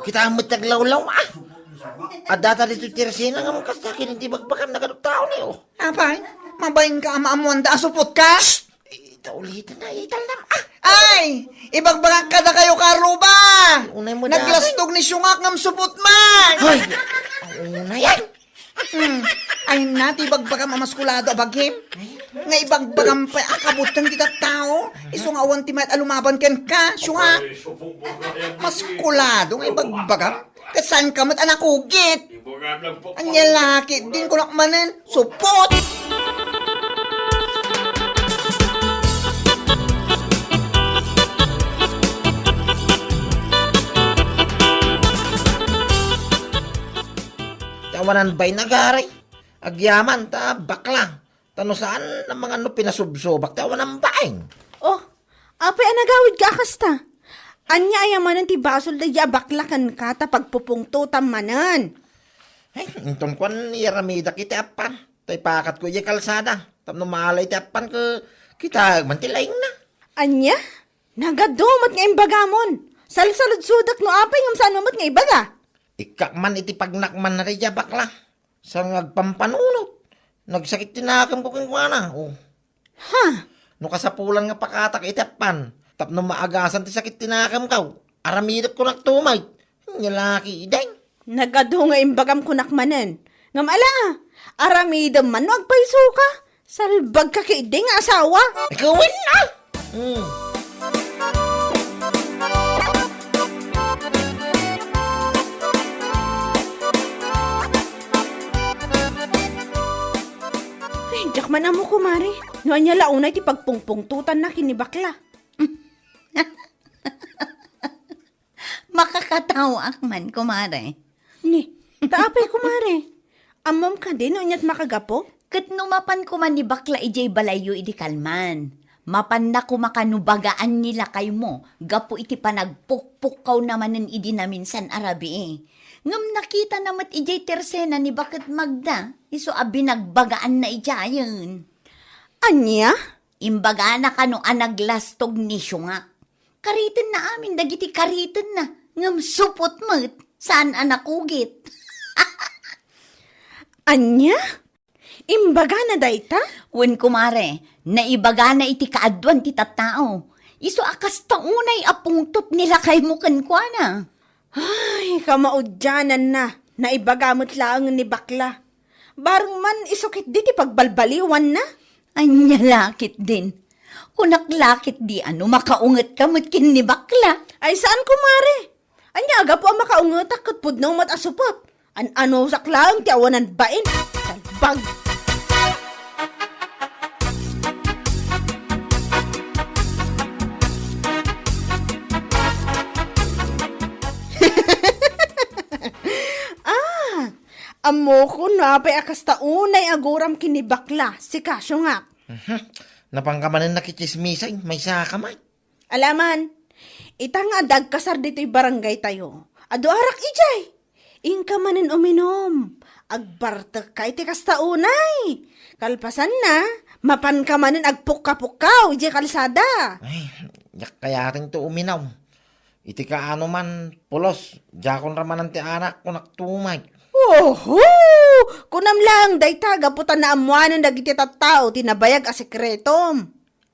Kita met ti aglawlaw, ah. Adda ta ditoy tersina nga kasta ken ti bagbagam nagadu tao ni, oh. Apay, mabalin ka a maammuanda a supot ka? Shh! Ita ulitan na, italnam, ah. Ay, ibagbagak kada kayo karuba. Unay mo Naglastog ni Siungak ngam supot man. Hoy, unay ay. Hmm. Ay na, ti bagbagam a maskulado a bagim. Nga ibagbagam pay a kabuteng ti tattao. Isu nga awan ti mayat a lumaban kenka, Siungak. Maskulado nga ibagbagam. Ket saan ka met a nakugit. Ania la ketdin kunak manen, supot! Ti awanan bay nagaray. Agyaman ta bakla. Ta no saan a mangan no pinasubsobak ti awan a baing. Oh, apay a nagawidka a kasta? Ania aya manen ti basol daydiay a bakla kenka ta pagpupungtotam manen? Ay, inton kuan, iyaramidak iti appan. Ta ipakatko idiay kalsada. Tapno maalay ti appan ket kitaek man ti laingna. Ania? Nagadu met nga imbagamon. Salsaludsodak no apay ngem saan met nga ibaga. Ikkak man iti pagnakmanna daydiay a bakla. Saan nga agpampanunot. Nagsakit ti nakemko kenkuana. Oh. Ha? No kasapulan nga pakatak iti appan, tapno maagasan ti sakit ti nakemko, aramidek kunak tumay. Nya laki, ideng. Nagadu nga imbagam kunak manen. Ngem ala, aramidem man no agpayso ka. Salbag ka ketdi nga asawa. Ikaw, wen, ah! Hmm. Ay, diak man ammo, kumare. No ania la unay ti pagpungpungtotanna ken ni bakla. Makakatawaak man, kumare. Ni, ta apay, kumare? Ammom kadi no aniat makagapu? Ket no mapan koma ni bakla idiay balayyo idi kalman, mapanna koma kano bagaan ni lakaymo gapu iti panagpukpukkawna manen idi naminsan a rabii. Ngem nakitana met idiay tersena ni Baket Magda, isu a binagbagaanna idiayen. Ania? Imbagana kano a naglastog ni siungak. Karitenna amin dagiti karitenna, ngem supot met, saan a nakugit. Ania? Imbagana dayta? Wen, kumare, naibagana iti kaaduan ti tattao. Isu a kasta unay a pungtot ni lakaymo kenkuana. Ay, kamaudiananna, naibaga met laeng ni bakla. Bareng man isu ketdi ti pagbalbaliwanna. Ania la ketdin? Kunak la ketdi a no makaungetka met ken ni bakla. Ay, saan, kumare. Ania a gapu a makaungetak ket pudno met a supot? An-anusak laeng ti awanan bain. Salbag! Ah, ammokon no apay a kasta unay a guram ken ni bakla, sika, siungak. Mhm. Napanka manen nakitsismisay, maysaka man. Ala man, ita nga adda agkasar ditoy barangaytayo, adu arak idiay. Inka manen uminom, agbartekka iti kasta unay. Kalpasanna, mapanka manen agpukka-pukkaw idiay kalsada. Ay, diak kayatento uminom. Iti kaano man, pulos, diakon ramanan ti anak, kunak tumay. Oho! Kunam laeng dayta gapu ta naammoanen dagiti tattao ti nabayag a sekretom.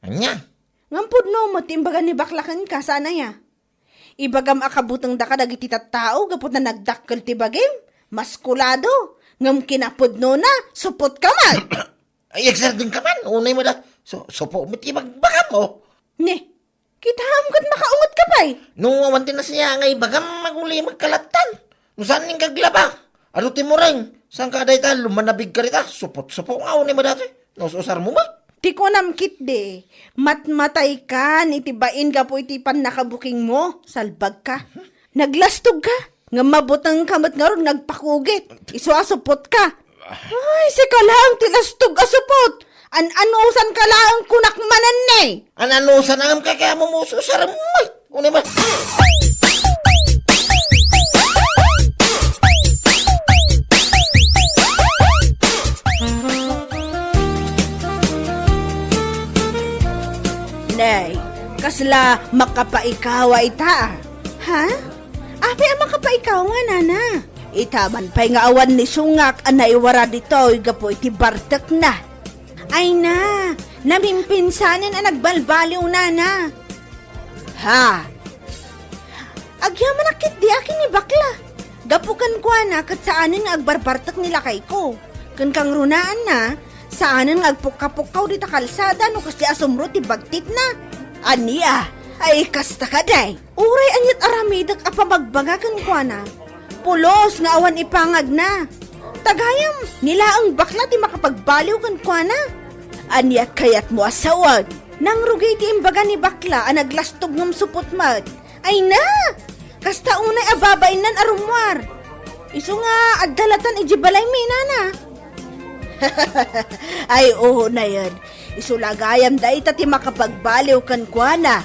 Ania? Ngem pudno met ti imbaga ni bakla kenka, saan aya? Ibagam a kabutengdaka dagiti tattao gapu ta nagdakkel ti bagim, maskulado, ngem kinapudnona, supotka man. Ay, agserdenka man, unay met a, su-, supo met ti bagbagam, oh. Ni, kitaem ket makaungetka pay. No awan ti nasiya nga ibagam, aguli magkalattan. No saan ning kaglaba? Adu ti mureng, saan ka dayta, lumanabig ka dita, supot-supo nga, unay met a, no usarmo met. Ti kunam ketdi, matmataykan iti bain gapu iti pannakabukingmo, salbagka. Naglastogka, ngem mabutengka met ngarud nga agpakugit. Isu a supotka. Ay, sika laeng ti lastog a supot. An-anusanka laeng kunak manen ni. An-anusan a ngem kayatmo ususar met. Unay met. Nay, kasla makapaikawa ita, a? Ha? Apay a makapaikawa, nana? Ita man pay nga awan ni siungak a naiwara ditoy gapu iti bartekna. Ay na, namimpinsanen a nagbalbaliw, nana. Ha? Agyamanak ketdi a ken ni bakla. Gapu kenkuana ket saanen nga agbarbartek ni lakayko. Ken kangrunaanna, saanen nga agpukka-pukkaw dita kalsada no kasdi a sumro ti bagtitna. Ania? Ay, kasta kadi. Uray aniat aramidek a pamagbaga kenkuana, pulos nga awan ipangagna. Ta gayam, ni laeng bakla ti makapagbaliw kenkuana. Aniat kayatmo a sawen? Nangrugi ti imbaga ni bakla a naglastog ngem supot met. Ay na! Kasta unay a babainnan a rummuar. Isu nga adda latan idiay balaymi, nana. Ay, unayen. Isu la gayam dayta ti makapagbaliw kenkuana.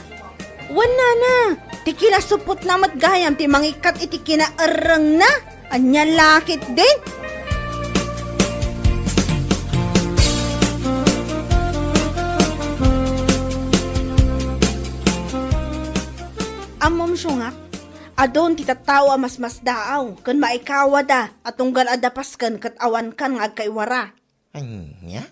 Wen, nana, ti kinasupotna met gayam ti mangikkat iti kinaerrengna. Ania la ketdin? Ammom, siungak, adun ti tattao a masmasdaaw ken maikawada a tunggal adda pasken ket awankan nga agkaiwara. Ania?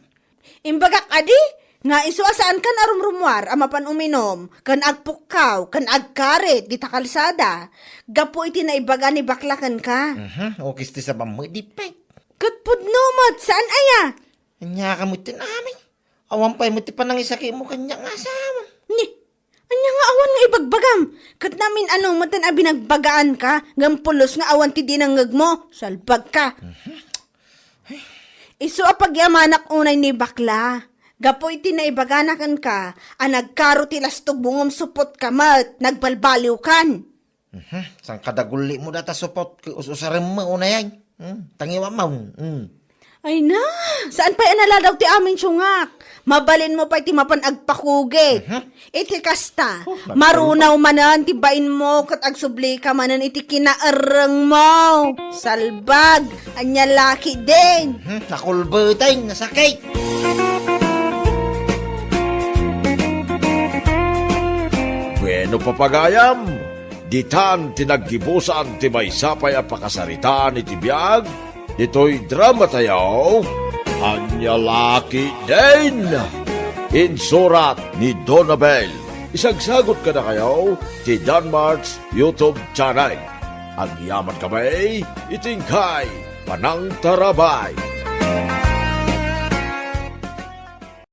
Imbagak kadi nga isu a saankan a rumrumuar a mapan uminum ken agpukkaw ken agkarit dita kalsada gapu iti naibaga ni bakla kenka. Mhm, ukis ti sabam met, di pay. Ket pudno met, saan aya? Ania ka met ti amin? Awan pay met ti panangisakimo kaniak nga asawam. Ni, ania nga awan nga ibagbagam? Ket namin-ano met a binagbagaanka ngem pulos nga awan ti dinengngegmo. Salbagka. Mhm. Isu a pagyamanak unay ni bakla. Gapu iti naibagana kenka a nagkaro ti lastogmo ngem supotka met, nagbalbaliwkan. Mhm. Saan kadagulimo data supot ket us-usarem met unay ay. Hmm, tangiwamaw. Hmm. Ay na, saan pay a naladaw ti amin, siungak? Mabalinmo pay ti mapan agpakugit. Mhm. Iti kasta, Oh, nagtulbag. Marunaw manen ti bainmo ket agsublika manen iti kinaerrengmo. Salbag, ania la ketdin? Hmm, nakulbeteng, nasakit. Bueno, papagayam, ditan ti naggibusan ti maysa pay a pakasaritaan iti biag ditoy drama tayo, Ania la ketdin? Insurat ni Donabel. Isagsagot kadakayo ti Danmart's YouTube channel. Agyaman kami iti inkay panangtarabay.